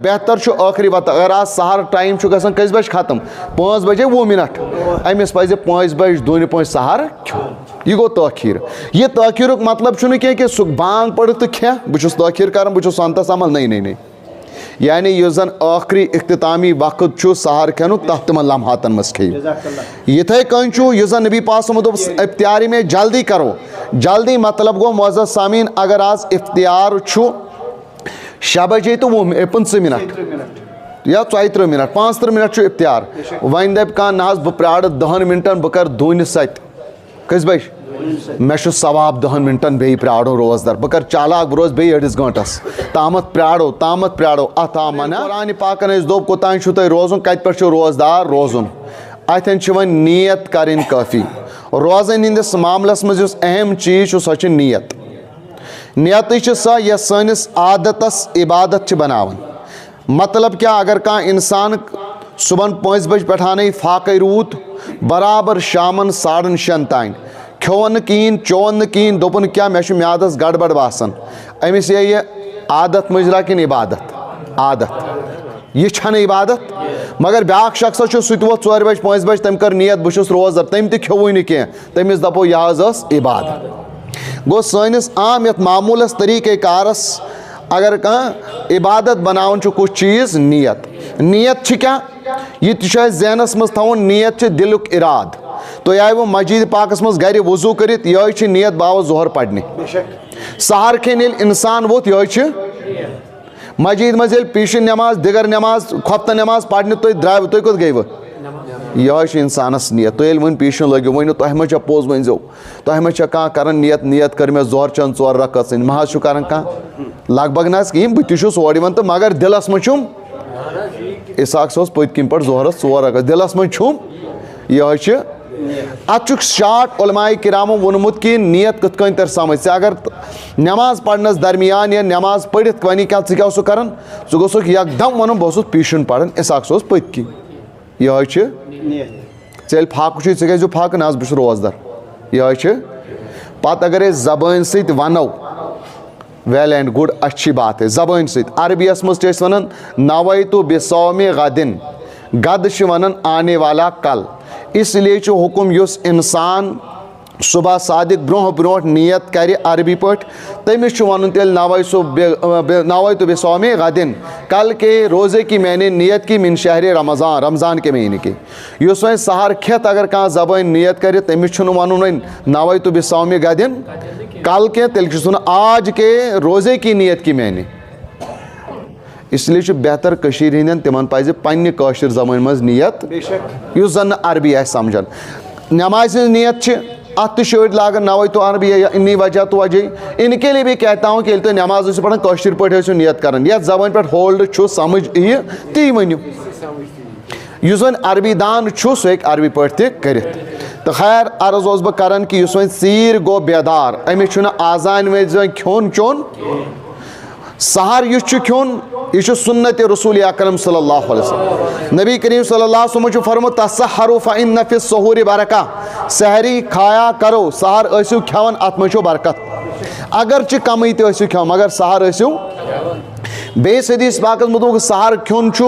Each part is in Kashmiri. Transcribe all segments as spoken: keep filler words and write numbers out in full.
بہتر چھُ ٲخری وقت۔ اگر آز سحر ٹایم چھُ گژھان کٔژِ بجہِ ختم؟ پانٛژھ بجے وُہ منٹ۔ أمِس پزِ پانٛژِ بجہِ دۄنہِ پانٛژِ سحر کھیوٚن۔ یہِ گوٚو تٲخیٖر۔ یہِ تٲخیٖرُک مطلب چھُنہٕ کینٛہہ کہِ سُہ بانگ پٔرِتھ تہٕ کھٮ۪ہ، بہٕ چھُس تٲخیٖر کران، بہٕ چھُس سنتس عمل۔ نہیں، نہیں، نہیں۔ یعنی یُس زن ٲخری اختتامی وقت چھُ سحر کھٮ۪نُک، تتھ تِمن لمحاتن منٛز کھیٚیِو۔ یِتھے کٔنۍ چھُ یُس زن نبی پاک صلی اللہ علیہ وسلم دوٚپ، افطاری میں جلدی کرو۔ جلدی مطلب گوٚو، معزز سامعین، اگر آز افطار چھُ شےٚ بجے تہٕ وُہ، اے، پٕنٛژٕہ منٹ یا ژۄیہِ ترٕٛہ منٹ، پانٛژھ ترٕٛہ منٹ چھُ افطار۔ وۄنۍ دپہِ کانٛہہ، نہ حظ، بہٕ پرارٕ دہن منٹن، بہٕ کرٕ دُہنہِ سۭتۍ۔ کٔژِ بجہِ؟ مےٚ چھُ ثواب دہن منٹن بیٚیہِ پرارُن روزدر، بہٕ کرٕ چالاک، بہٕ روزٕ بیٚیہِ أڑِس گٲنٹس۔ تامتھ پرارو، تامتھ پرارو، اتھ آو منع۔ قرآنِ پاکن أسۍ دوٚپ، کوٚتام چھُو تۄہہِ روزُن، کتہِ پٮ۪ٹھ چھُ روزدار روزُن؟ اتٮ۪ن چھِ وۄنۍ نیت کرٕنۍ کٲفی۔ روزن ہٕنٛدِس معاملس منٛز یُس اہم چیٖز چھُ، سۄ چھِ نیت۔ نیتٕے چھِ سۄ، یۄس سٲنِس عادتس عبادت چھِ بناوان۔ مطلب کیٛاہ؟ اگر کانٛہہ انسان صبحن پانٛژِ بجہِ پٮ۪ٹھانے فاقے روٗد، برابر شامن ساڑن شٮ۪ن تام کھیوٚون نہٕ کِہیٖنۍ، چیوٚون نہٕ کِہیٖنۍ، دوٚپُن، کیٛاہ مےٚ چھُ میادس گڑبڑ باسان، أمِس یہِ یہِ عادت مُجرا کِنہٕ عبادت؟ عادت۔ یہِ چھَنہٕ عبادت۔ مگر بیٛاکھ شخص چھُ، سُہ تہِ ووٚتھ ژورِ بجہِ، پانٛژِ بجہِ، تٔمۍ کٔر نیت، بہٕ چھُس روزدر، تٔمۍ تہِ کھیوٚوُے نہٕ کینٛہہ، تٔمِس دَپو، یہِ حظ ٲس عبادت۔ گوٚو، سٲنِس عام یَتھ معموٗلَس، طریٖقہ کارَس، اگر کانٛہہ عبادت بناوان چھُ کُس چیٖز؟ نیت۔ نیت چھِ کیٛاہ؟ یہِ تہِ چھُ اَسہِ ذہنَس منٛز تھاوُن، نیت چھِ دِلُک اِرادٕ۔ تُہۍ آیوٕ مسجد پاکَس منٛز گَرِ وضوٗ کٔرِتھ، یِہوٚے چھِ نیت، بہٕ آوُس ظہر پَرنہِ۔ سحر کھٮ۪ن ییٚلہِ اِنسان ووٚتھ، یِہوٚے چھِ مسجد منٛز ییٚلہِ پیٖشِن نٮ۪ماز، دِگر نٮ۪ماز، خۄفتہٕ نٮ۪ماز پَرنہِ تُہۍ درٛاوٕ، تُہۍ کوٚت گٔیوٕ؟ یِہوٚے چھِ اِنسانَس نیت۔ تُہۍ ییٚلہِ وۄنۍ پیٖشِن لٲگِو، ؤنِو، تۄہہِ ما چھےٚ پوٚز؟ ؤنۍزیو۔ تۄہہِ ما چھےٚ کانٛہہ کَران نیت، نیت کٔر مےٚ ظہر چَن ژور رکعت سٕنٛدۍ، ما حظ چھُ کَران کانٛہہ؟ لگ بگ نہ حظ کِہیٖنۍ، بہٕ تہِ چھُس اورٕ یِوان تہٕ مگر دِلَس منٛز چھُم، اِسحاق صٲب اوس پٔتۍ کِنۍ پٮ۪ٹھ ظہرَس ژور رکعت، دِلَس منٛز چھُم یِہوٚے چھِ۔ اَتھ چھُکھ شاٹ علماء کرامو ووٚنمُت کہِ نیت کِتھ کٔنۍ تَرِ سَمٕجھ۔ ژےٚ اگر نٮ۪ماز پَرنَس درمیان یا نٮ۪ماز پٔرِتھ وَنہِ کیٛاہ، ژٕ کیٛاہ اوسُکھ کَران؟ ژٕ گوٚژھُکھ یکدم وَنُن، بہٕ اوسُس پیٖشِن پَران، اِسحاق صٲب اوس پٔتۍ کِنۍ۔ یِہوٚے چھِ۔ ژےٚ ییٚلہِ فاقہٕ چھُے، ژےٚ کیٛازِ چھُ فاقہٕ؟ نہ حظ، بہٕ چھُس روزدر۔ یِہوٚے چھِ۔ پَتہٕ اگر أسۍ زبٲنۍ سۭتۍ وَنو، well and good، اچھی بات ہے، زبٲنۍ سۭتۍ۔ عربیَس منٛز چھِ أسۍ وَنان، نویت بصوم غدن۔ غد چھِ وَنان آنے والا کل۔ اس لیے چھُ حُکُم، یُس اِنسان صبح صادق برونٛہہ برونٛٹھ نیت کرِ عربی پٲٹھۍ، تٔمِس چھُ وَنُن تیٚلہِ نویت بِ-، بِ-، نویت بصوم غدن، کل کے روزے کی میں نے نیت کی من شہر رمضان، رمضان کے مہینے کی۔ یُس وۄنۍ سحر کھٮ۪تھ اگر کانٛہہ زبٲنۍ نیت کرِ، تٔمِس چھُنہٕ وَنُن وۄنۍ نویت بصوم غدن کل کینٛہہ، تیٚلہِ چھُس وَنُن آج کے روزے کی نیت کی میں نے۔ اس لیے چھُ بہتر کٔشیٖرِ ہٕنٛدٮ۪ن، تِمن پزِ پننہِ کٲشِر زبٲنۍ منٛز نیت، بے شک۔ یُس زن نہٕ عربی آسہِ سمجھان۔ نمازِ ہٕنٛز نیت چھِ، اتھ تہِ چھِ أڑۍ لاگان نویت عربی یا انی وجہت وجہی۔ ان کے لیے بھی کہتا ہوں کہ ییٚلہِ تُہۍ نماز ٲسِو پران، کٲشِر پٲٹھۍ ٲسِو نیت کران، یتھ زبٲنۍ پٮ۪ٹھ ہولڈ چھُ، سمجھ یِیہِ، تی ؤنِو۔ یُس زن عربی دان چھُ، سُہ ہیٚکہِ عربی پٲٹھۍ تہِ کٔرِتھ۔ تہٕ خیر، عرض اوسُس بہٕ کران کہِ یُس وۄنۍ ژیٖرۍ گوٚو بیدار، أمِس چھُنہٕ آزانہِ وِزِ وۄنۍ کھیوٚن چیوٚن۔ سحر یُس چھُ کھیوٚن، یہِ چھُ سُنتِ رسول اکرم صلی اللہ علیہ وسلم۔ نبی کریم صلی اللہ علیہ وسلم چھُ فرمومُت، "تسحروا فإن فی السحور برکہ"، سحری کھایا کرو، سحر ٲسِو کھٮ۪وان، اتھ منٛز چھُ برکت۔ اگرچہِ کمٕے تہِ ٲسِو کھٮ۪وان، مگر سحر ٲسِو۔ بیٚیِس حدیث پاکس مُتعلق سحر کھیوٚن چھُ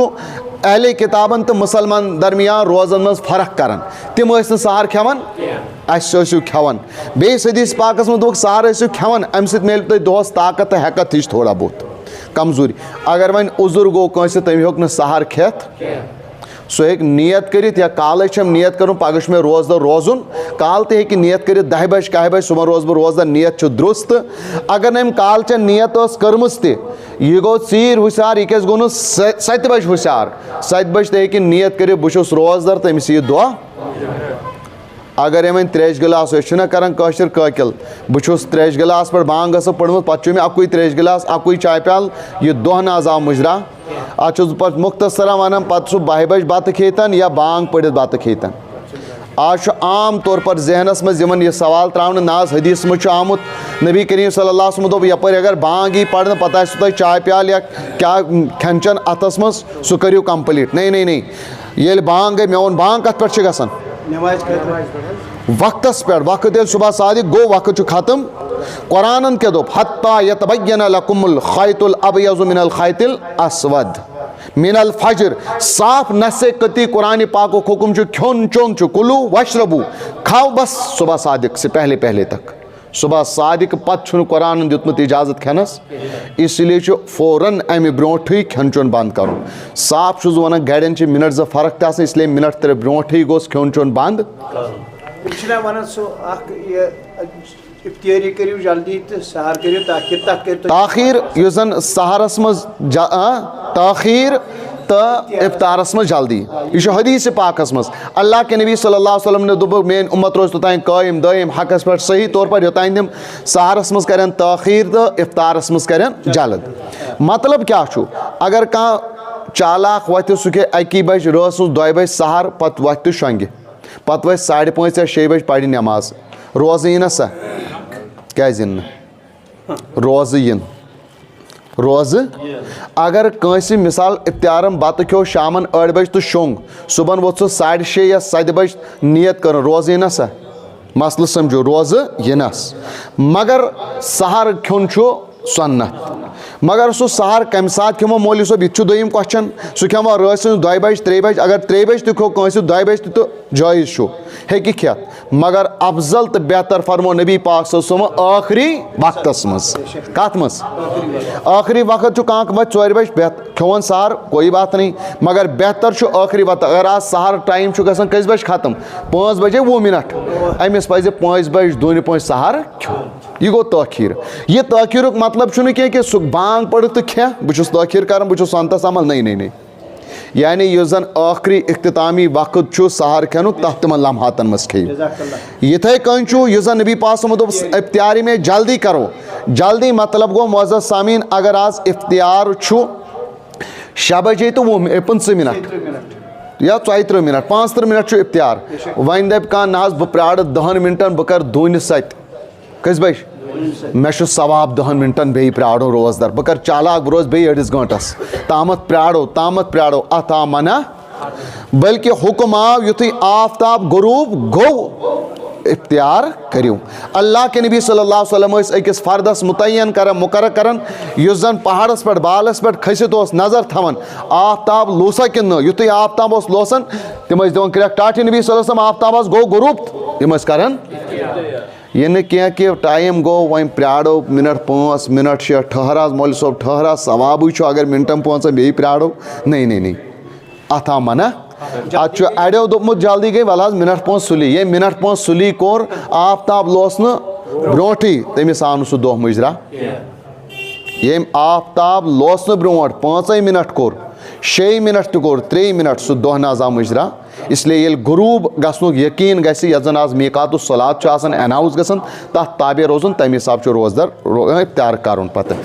اہلِ کتابن تہٕ مُسلمان درمیان روزن منٛز فرق کران۔ تِم ٲسۍ نہٕ سحر کھٮ۪وان، اسہِ ٲسِو کھٮ۪وان۔ بیٚیِس حدیث پاکس منٛز دوٚپُکھ، سحر ٲسِو کھٮ۪وان، امہِ سۭتۍ میلہِ تۄہہِ دۄہس طاقت تہٕ ہٮ۪کتھ ہِش تھوڑا بہت کمزوری۔ اگر وۄنۍ عذر گوٚو کٲنٛسہِ، تٔمۍ ہیوٚک نہٕ سحر کھٮ۪تھ، سُہ ہیٚکہِ نیت کٔرِتھ یا کالے چھم نیت کرُن، پگاہ چھُ مےٚ روزدر روزُن، کالہٕ تہِ ہیٚکہِ نیت کٔرِتھ، دَہہِ بجہِ، کاہہِ بجہِ صبحن روزٕ بہٕ روزدر، نیت چھِ درست۔ اگر نہٕ أمۍ کالچن نیت ٲس کٔرمٕژ تہِ، یہِ گوٚو ژیٖرۍ ہُشار، یہِ کیازِ گوٚو نہٕ سہ-، ستہِ بجہِ ہُشار؟ ستہِ بجہِ تہِ ہیٚکہِ نیت کٔرِتھ، بہٕ چھُس روزدر، تہٕ أمِس یِیہِ دۄہ۔ اگر أمۍ وۄنۍ ترٛیشہِ گِلاس، أسۍ چھِنہ کران کٲشِر قٲقِل، بہٕ چھُس ترٛیشہِ گِلاس پٮ۪ٹھ بانگ ٲسٕکھ پٔرمٕژ، پتہٕ چھُ مےٚ اَکُے ترٛیشہِ گِلاس، اَکُے چاے پیالہٕ، یہِ دۄہ نہ حظ آو مُجرا۔ اَتھ چھُس بہٕ پتہٕ مُختصرا وَنان، پتہٕ سُہ بَہہِ بَجہِ بَتہٕ کھیٚیہِ تَن یا بانگ پٔرِتھ بَتہٕ کھیٚیہِ تَن۔ آز چھُ عام طور پر ذہنس منٛز یِوان یہِ سوال تراونہٕ، نہ حظ، حدیثس منٛز چھُ آمُت، نبی کریم صلی اللہ علیہ وسلم دوٚپ، یپٲرۍ اگر بانگ یی پرنہٕ، پتہٕ آسہِ تۄہہِ چاے پیالہٕ یا کیٛاہ کھٮ۪ن چٮ۪ن اَتھس منٛز، سُہ کٔرِو complete۔ نہیں، نہیں، نہیں۔ ییٚلہِ بانگ گٔے، مےٚ ووٚن، بانگ کتھ پٮ۪ٹھ چھِ گژھان؟ نمازِ خٲطرٕ۔ وقتس پٮ۪ٹھ، وقت ییٚلہِ صبح صادق گوٚو، وقت چھُ ختم۔ قرآنن کیٛاہ دوٚپ؟ "حتیٰ یتبین لکم الخیط الابیض من الخیط الاسود"۔ من الفجر، صاف نص قطعی قرآن پاکُک حکم چھُ، کھیوٚن چیوٚن چھُ، کلو واشربو، کھاو بس صبح صادق سے پہلے پہلے تک۔ صبح صادق پتہٕ چھُنہٕ قرآنن دیُتمُت اجازت کھٮ۪نس، اس لیے چھُ فوراً امہِ برونٹھٕے کھٮ۪ن چیوٚن بند کرُن۔ صاف چھُس بہٕ ونان، گرٮ۪ن چھِ منٹ زٕ فرق تہِ آسان، اس لیے منٹ ترٛےٚ برونٹھٕے گوٚژھ کھیوٚن چیوٚن بند۔ یہِ چھُنہ ونان سُہ اکھ یہِ افطٲری کٔرِو جلدی تہٕ سحر کٔرِو تاخیر، تتھ کٔرِو تُہۍ۔ تاخیر یُس زن سحرس منٛز جا- آ، تاخیر تہٕ افطارس منٛز جلدی، یہِ چھُ حدیث پاکس منٛز۔ اللہ کے نبی صلی اللہ علیہ وسلم نے دوٚپُکھ، میٲنۍ امت روزِ توٚتام قٲیِم دٲیِم حقس پٮ۪ٹھ صحیح طور پر، یوٚتام تِم سحرس منٛز کرن تاخیر تہٕ افطارس منٛز کرن جلد۔ مطلب کیٛاہ چھُ؟ اگر کانٛہہ چالاک وۄتھِ، سُہ کھیٚیہِ اکی بجہِ رٲژ سٕنٛز دۄیہِ بجہِ سحر، پتہٕ وۄتھِ تہٕ شۄنٛگہِ، پتہٕ وۄتھِ ساڑِ پانٛژِ یا شیٚیہِ بجہِ، پرِ نٮ۪ماز، روزٕ یِنہ سا؟ کیٛازِ یِنہٕ نہٕ؟ روزٕ یِن۔ روزٕ، اگر کٲنٛسہِ مثال افطارن بتہٕ کھیوٚو شامن ٲٹھِ بجہِ تہٕ شوٚنٛگ، صبحن ووٚتھ سُہ ساڑِ شیٚیہِ یا ستہِ بجہِ، نیت کٔرٕن، روزٕ یِنہ سا؟ مسلہٕ سمجھو، روزٕ یِنس، مگر سحر کھیوٚن چھُ سنت۔ مگر سُہ سحر کمہِ ساتہٕ کھٮ۪مو مولوی صٲب؟ یہِ تہِ چھُ دوٚیِم question۔ سُہ کھٮ۪مو رٲژ سٕنٛز دۄیہِ بجہِ، ترٛیٚیہِ بجہِ؟ اگر ترٛیٚیہِ بجہِ تہِ کھیوٚو کٲنٛسہِ، دۄیہِ بجہِ تہِ تہٕ جٲیز چھُ، ہیٚکہِ کھٮ۪تھ۔ مگر افضل تہٕ بہتر فرمو نبی پاک صلی اللہ علیہ وسلم ٲخری وقتس منٛز۔ کتھ منٛز؟ ٲخری وقت چھُ کانٛہہ وۄتھِ ژورِ بجہِ، بہت-، کھیوٚون سحر، کوئی بات نہیں، مگر بہتر چھُ ٲخری وقت۔ اگر آز سحر time چھُ گژھان کٔژِ بجہِ ختم؟ پانٛژھ بجے وُہ منٹ۔ أمِس پزِ پانٛژِ بجہِ دۄنہِ پانٛژِ سحر کھیوٚن۔ یہِ گوٚو تٲخیٖر۔ یہِ تٲخیٖرُک مطلب چھُنہٕ کینٛہہ کہِ سُہ بانگ پٔرِتھ تہٕ کھٮ۪ہ، بہٕ چھُس تٲخیٖر کران، بہٕ چھُس سنتس عمل۔ نہ، نہ، نہ۔ یعنی یُس زن ٲخری اختتامی وقت چھُ سحر کھٮ۪نُک، تتھ تِمن لمحاتن منٛز کھیٚیِو۔ یِتھے کٔنۍ چھُ یُس زن نبی پاک صلی اللہ علیہ وسلم دوٚپ، افطاری میں جلدی کرو۔ جلدی مطلب گوٚو، معزز سامعین، اگر آز افطار چھُ شےٚ بجے تہٕ وُہ، پٕنٛژٕہ منٹ یا ژۄیہِ ترٕٛہ منٹ، پانٛژھ ترٕٛہ منٹ چھُ افطار۔ وۄنۍ دپہِ کانٛہہ، نہ حظ، بہٕ پرارٕ دہن منٹن، بہٕ کرٕ دُہنہِ سۄتہِ۔ کٔژِ بجہِ؟ مےٚ چھُ ثواب دہن منٹن بیٚیہِ پرارُن روزدر۔ بہٕ کرٕ چالاک، بہٕ روزٕ بیٚیہِ أڑِس گٲنٹس۔ تامتھ پرارو، تامتھ پرارو، اتھ آو منع۔ بلکہ حکم آو، یُتھُے آفتاب غروب گوٚو، افطار کٔرِو۔ اللہ کے نبی صلی اللہ علیہ وسلم ٲسۍ أکِس فردس متعین کران، مقرر کران، یُس زن پہاڑس پٮ۪ٹھ، بالس پٮ۪ٹھ کھٔسِتھ اوس نظر تھاوان، آفتاب لوسا کِنہٕ نہٕ۔ یُتھُے آفتاب اوس لوسان، تِم ٲسۍ دِوان کرٛٮ۪کھ ٹاٹھہِ نبی صلی اللہ علیہ وسلم، آفتاب آز گوٚو غروب، تِم ٲسۍ کران۔ یہِ نہٕ کینٛہہ کہِ time گوٚو، وۄنۍ پرٛارو منٹ پانٛژھ، منٹ شےٚ، ٹھٔہر حظ مولوی صٲب، ٹھٔہر حظ، ثوابٕے چھُ اگر منٹن پانٛژن بیٚیہِ پرٛارو۔ نہ، نہ، نہ، اتھ آو منع۔ اتھ چھُ اڑیو دوٚپمُت جلدی گٔے، ولہٕ حظ منٹ پانٛژھ سُلی۔ ییٚمۍ منٹ پانٛژھ سُلی کوٚر، آفتاب لوس نہٕ برونٹھٕے، تٔمِس آو نہٕ سُہ دۄہ مُجرا۔ ییٚمۍ آفتاب لوس نہٕ برونٹھ پانٛژے منٹ کوٚر، شیٚیہِ منٹ تہِ کوٚر، ترٛیٚیہِ منٹ، سُہ دۄہ نہ حظ آو مُجرا۔ اس لیے ییٚلہِ غروب گژھنُک یقین گژھِ، یتھ زن آز میقات الصلات چھُ آسان announce گژھان، تتھ تابع روزُن، تمہِ حساب چھُ روزدر رو-، افطار کرُن پتہٕ۔